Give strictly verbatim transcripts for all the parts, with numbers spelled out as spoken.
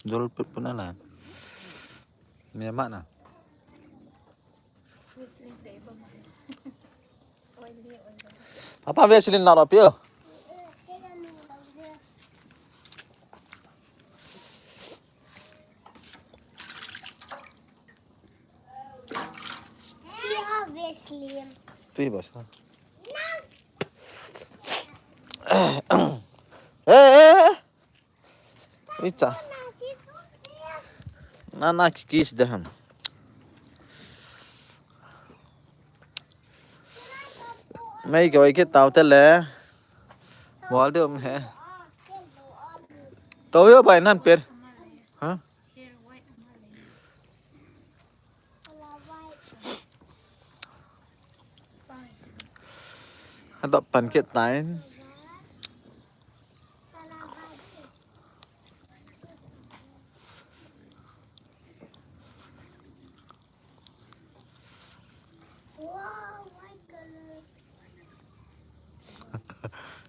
Jol put put na la. Me ma na. Papa Vaseline la ro pio. Tui bas. Eh, eh, eh. Icha. Na, na, ki, kis de ham. Mei ke wai ke tau te le. Bol de um he. Tau yo bai nan per. Ha? Hadap pan kit tain.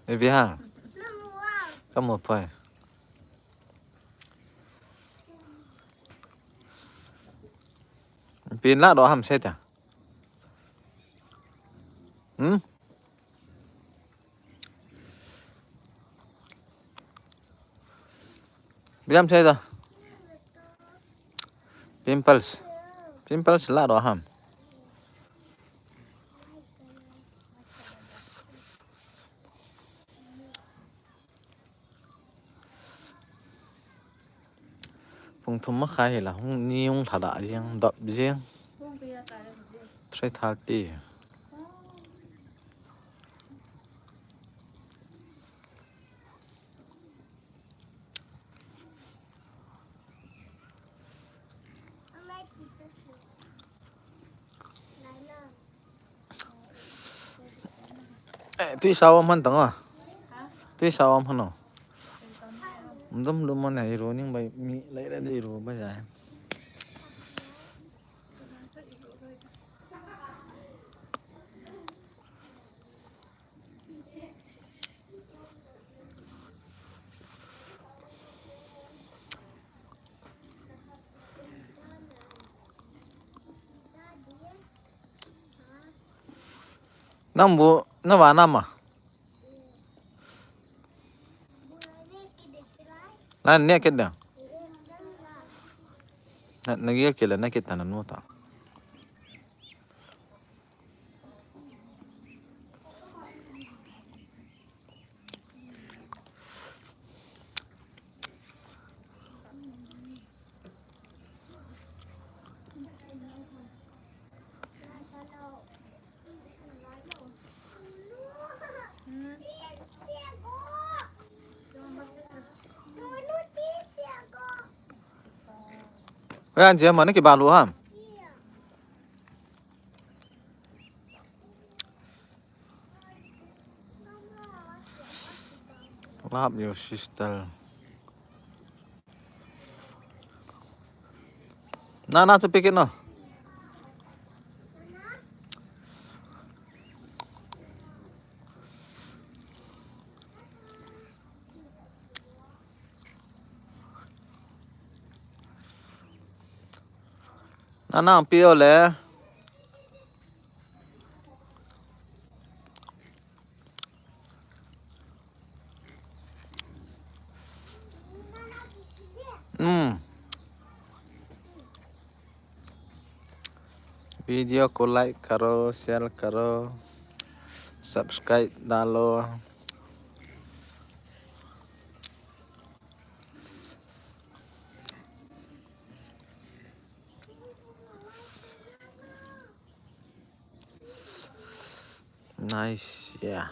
Ebi ha. Kamu poi. Pin la do ham se ta. Hmm? Bilam se ta. Pimples. Pimples la do ham. Pung thum makhai hi la hung ni hung lha da jeng, dap jeng. Three thirty. Eh, tui sao man tang a. Tui sao man o. Dum dum man ai ro ning bai mi lai lai dei ro bai ai. Nang bu, na va nama. Na ne ke da. Na, na ge ke la na ke ta na no ta. Oi, anji, mane ki balu ham. Love you, sister. Na, na, tu pikit no. Na, na, pio le. Hmm. Video ko like karo, share karo, subscribe dalo. Nice, yeah.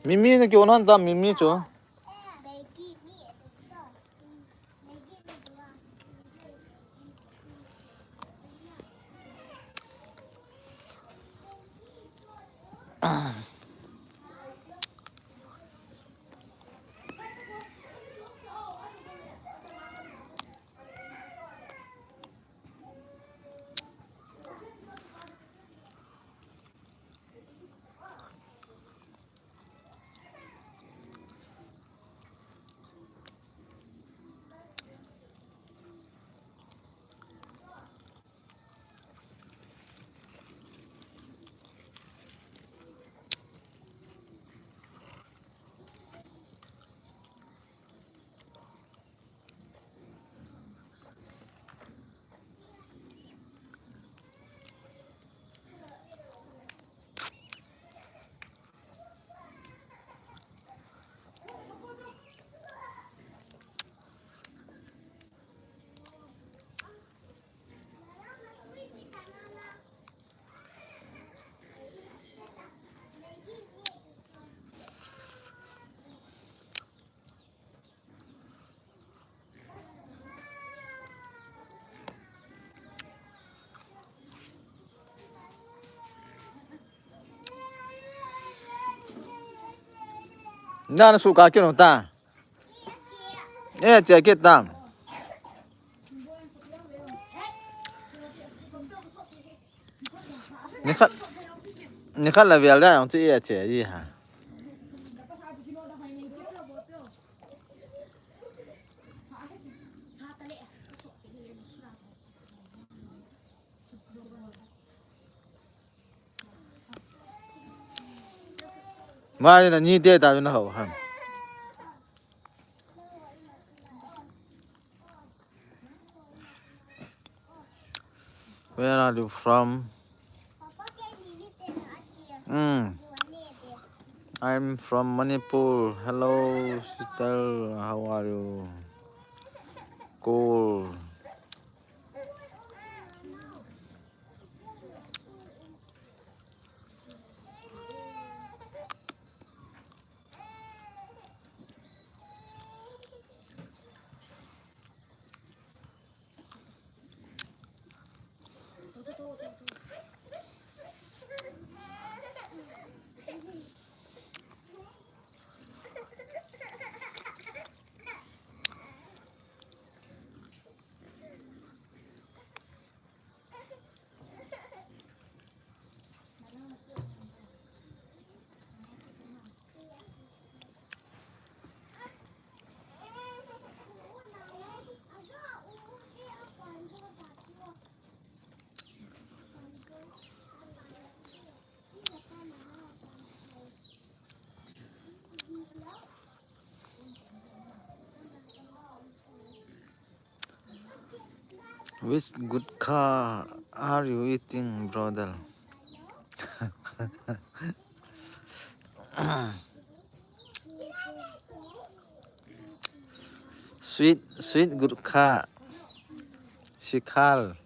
Mimi na kyo nan ta, Mimi chu. Nana suka kinu ta. Eh, che kita. Nikhat, nikhat la vial da, ang che, eh, che, eh, ha. Mai na ni te ta na ho ha. Where are you from? Mm. I'm from Manipur. Hello, sister. How are you? Cool. Which gutkha are you eating, brother? Sweet, sweet gutkha. Sikhar.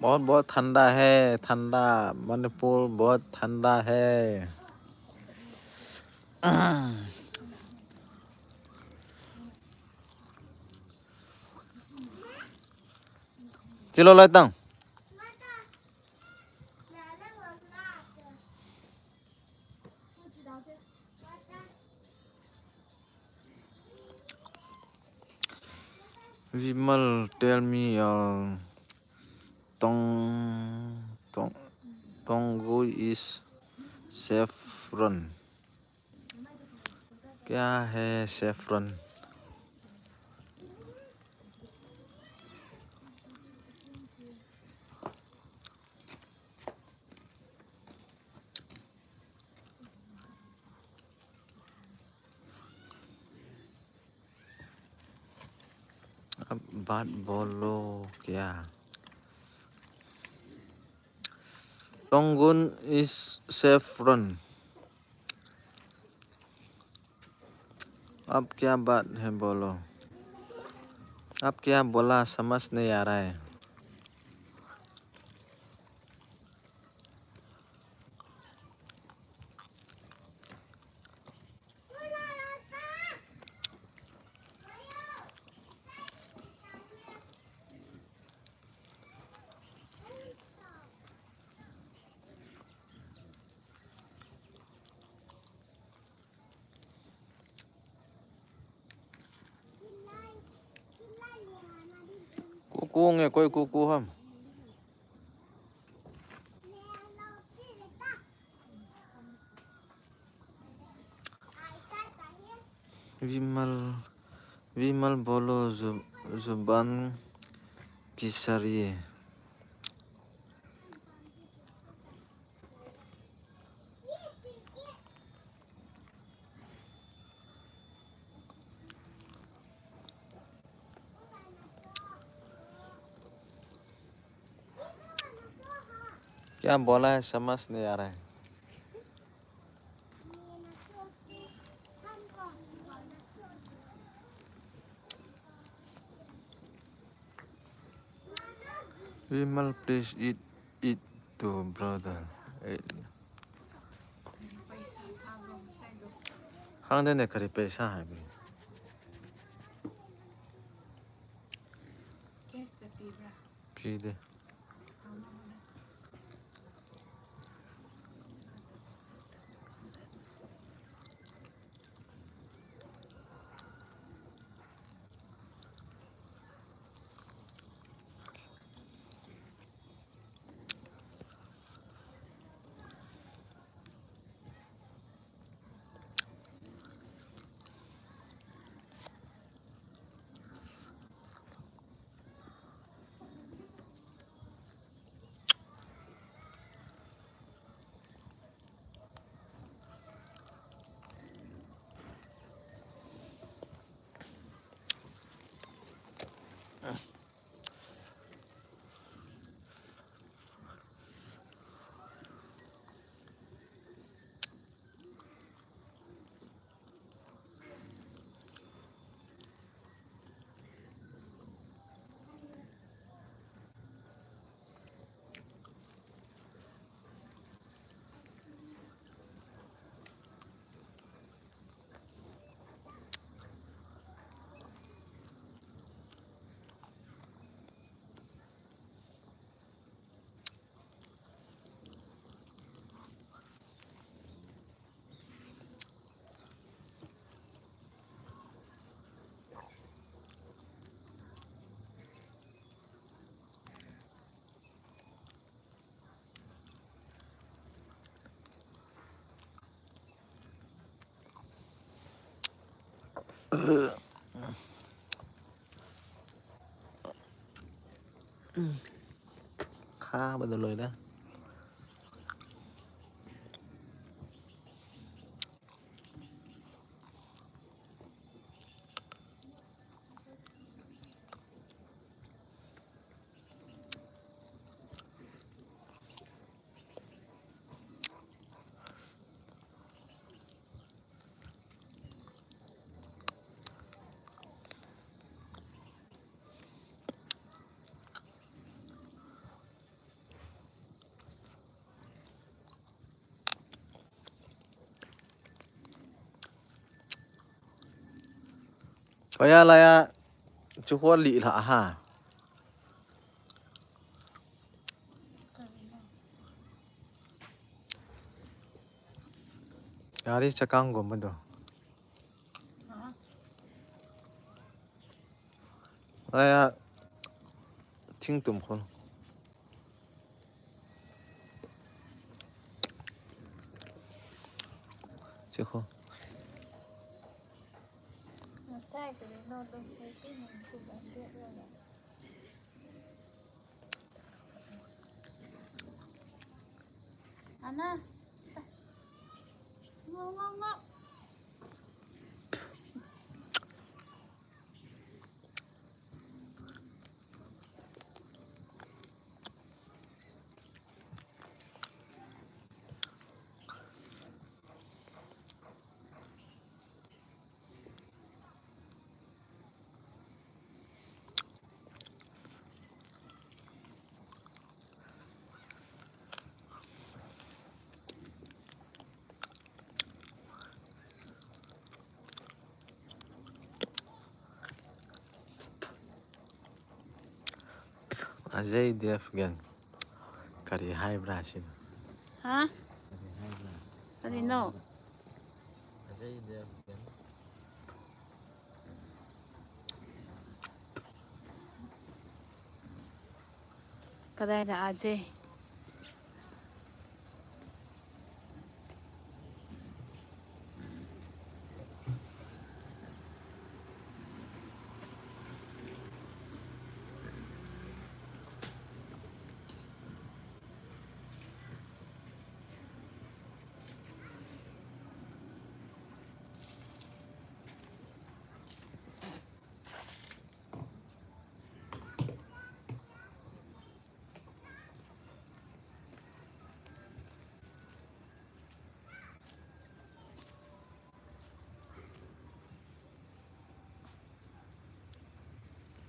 बहुत बहुत ठंडा है, ठंडा, मणिपुर बहुत ठंडा है। Chilo lai tang. Vimal, tell me your tong, tong, Tonggui is saffron. क्या है saffron? अब बात बोलो क्या? Tonggui is saffron. अब क्या बात है बोलो? अब क्या बोला समझ नहीं आ रहा है। कुकू होंगे, कोई कुकू हम। विमल, विमल बोलो जु-, जुबान किसरिए। क्या बोला है समझ नहीं आ रहा है। Vimal, please eat it too, brother. Eh. Hang den ne kari paisa hai bi. Pi de. Kha ba da loi da. Kaya laya chu ho li la ha. Yari chakang gomado. Aya, thing tum khun. देखो। Ana. Ngo, ngo, ngo. Ajay Devgan. Kari hai bra sin. Ha? Kari hai bra. Kari no. Ajay Devgan. Kadai da Ajay.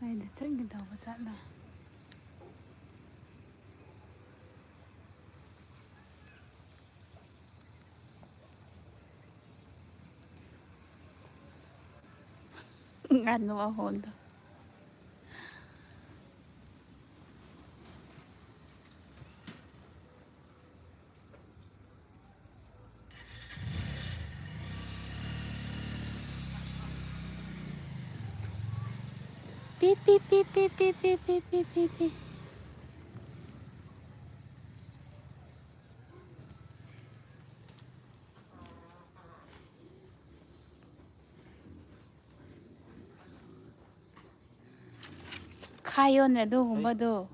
Ai, da chang ki dau ba sa na. Nganu a hon da. Pi, pi, pi. Khayo ne do gumba do.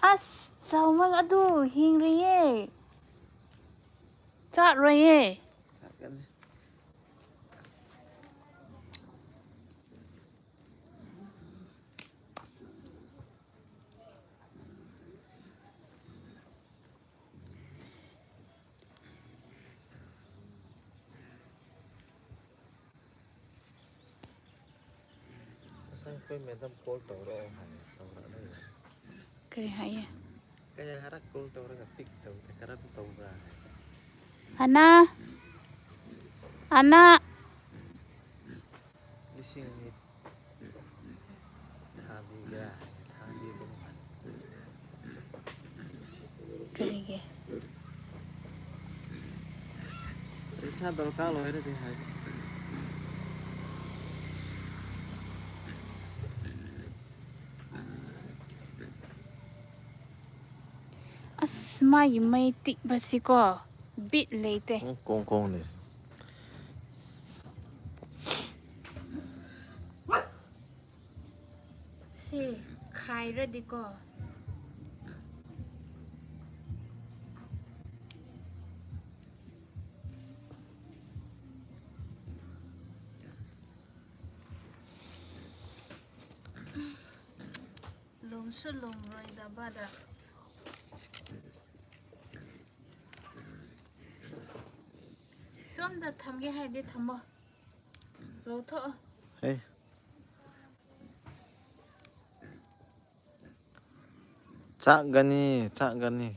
As, chaumal adu hing ri ye. Chat ri ye. Asang koi madam call tau ro hai, tau ro hai. Kari hai ya. Kaya harap call tau ro ka pick tau, te karap tau ro hai. Ana. Ana. Lising ni. Thabi ga, thabi ko. Kari ke. Isa dorkar lo hai de hai. As, mai mai tik ba si ko. Bit lei te. Kong kong ni. Si, khai ra di ko. Lum su lum roi da ba da. Som da tham ge hai de tham mo. Lo tho. Hey. Chak gani, chak gani.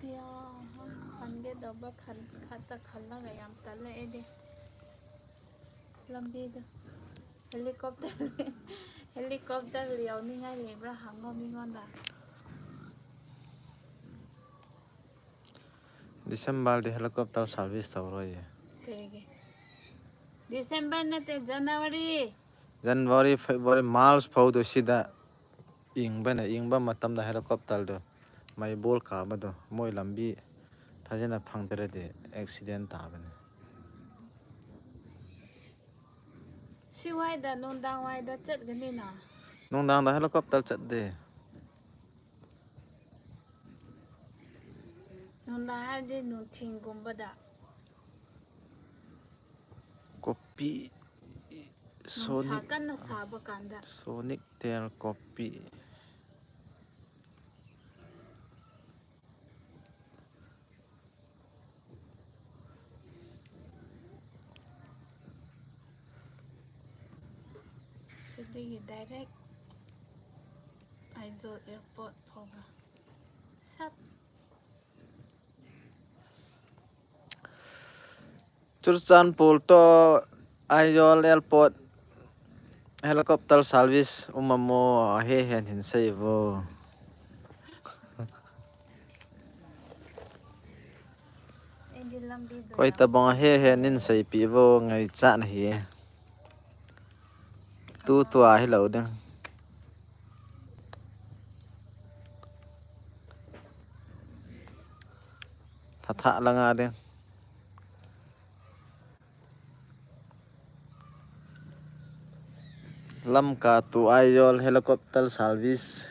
Ya, han ge da ba khan, khata khan la ga yam ta le e de. Lambi da. Helicopter, helicopter liau ni ngai le bra hang ngo mi ngon da. December de helicopter service tau roi ye. Kei ke. December nate, January. January, February, March phou du sida. Ingba na, ingba matam da helicopter du. Mai bol kaba du. Moi lambi. Thajina phang tere de accident ta bane. Siwai da, nungdang wai da chat gani na. Nungdang da helicopter chat de. Nungdang haidi nungthin gumba da. Kopi. Nungsa Sonic. Kanna saba kanda. Sonic Tail Kopi. Sidagi direct Aizawl Airport phou ba. Sat. Churachandpur to Aizawl Airport helicopter service um am ahe hen hin sei vo. Koi tabang ahe hen hin seipi vo, ngaichat na hi. Tu tua hilou ding. Thatha langa ding. Lamka to Aizawl helicopter service.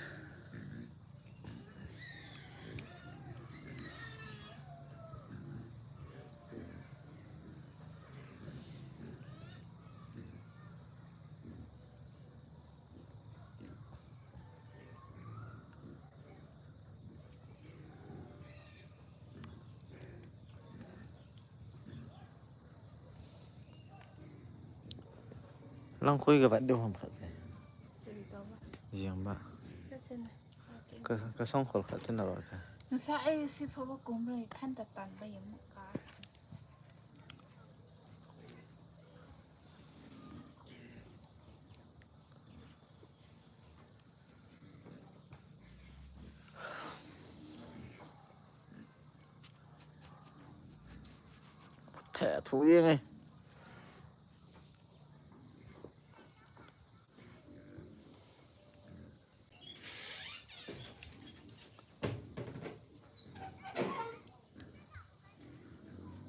Langkhui ka vat ding ham khat. Jeng ba. Ka, ka song khol khat tin aro ka. Nasa ai si pha ba kum re than ta tan ba yam ka. Theh thu jeng e.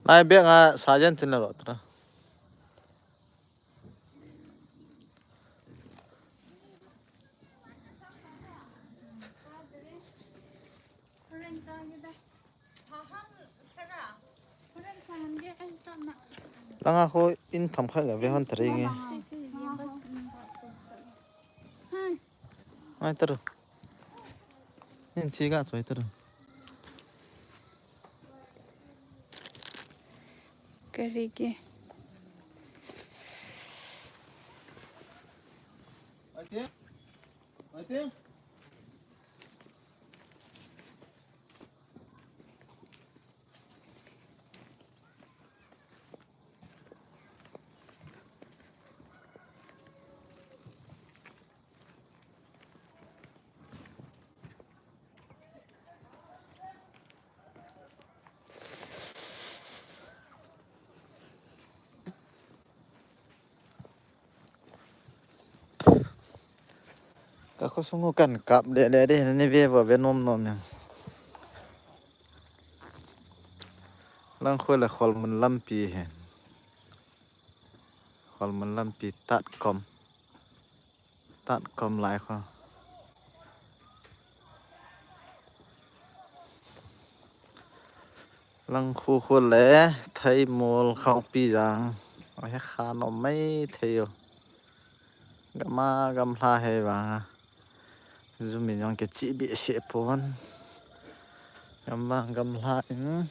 Lai bek a sergeant tin la lo tra. Langa kho in tham khat ga ve hon tare nge. Ai taru. In chi ga choi taru. Kari ke. Ka khosung u kan kap le le de, ni ve vo ve nom nom yang. Langkhui le Kholmun lampi hi. Kholmun lampi tat kom. Tat kom lai kho. Langkhu khu le Theimol Khongpi jang. Ahe kha nom mai thei u. Gam a gamla he vang a. Ju min jong kichi behseh pon. Gam vang gamla in.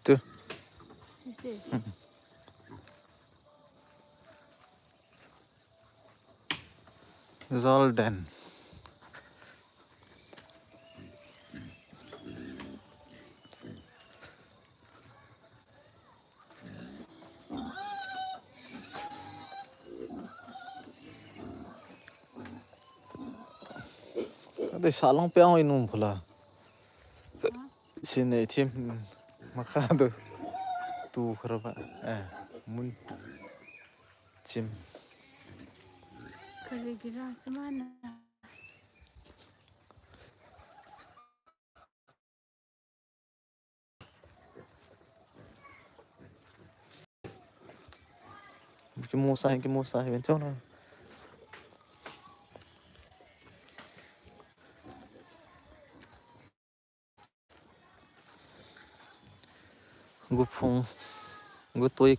Tu. Jordan. Ate sa lang pe ang inum khula. Sin nei thim makha do. Tu khara ba. Eh, mun. Chim. Kali gira samana. Kimusa hai, kimusa hai, bento na. Guphung, gutoi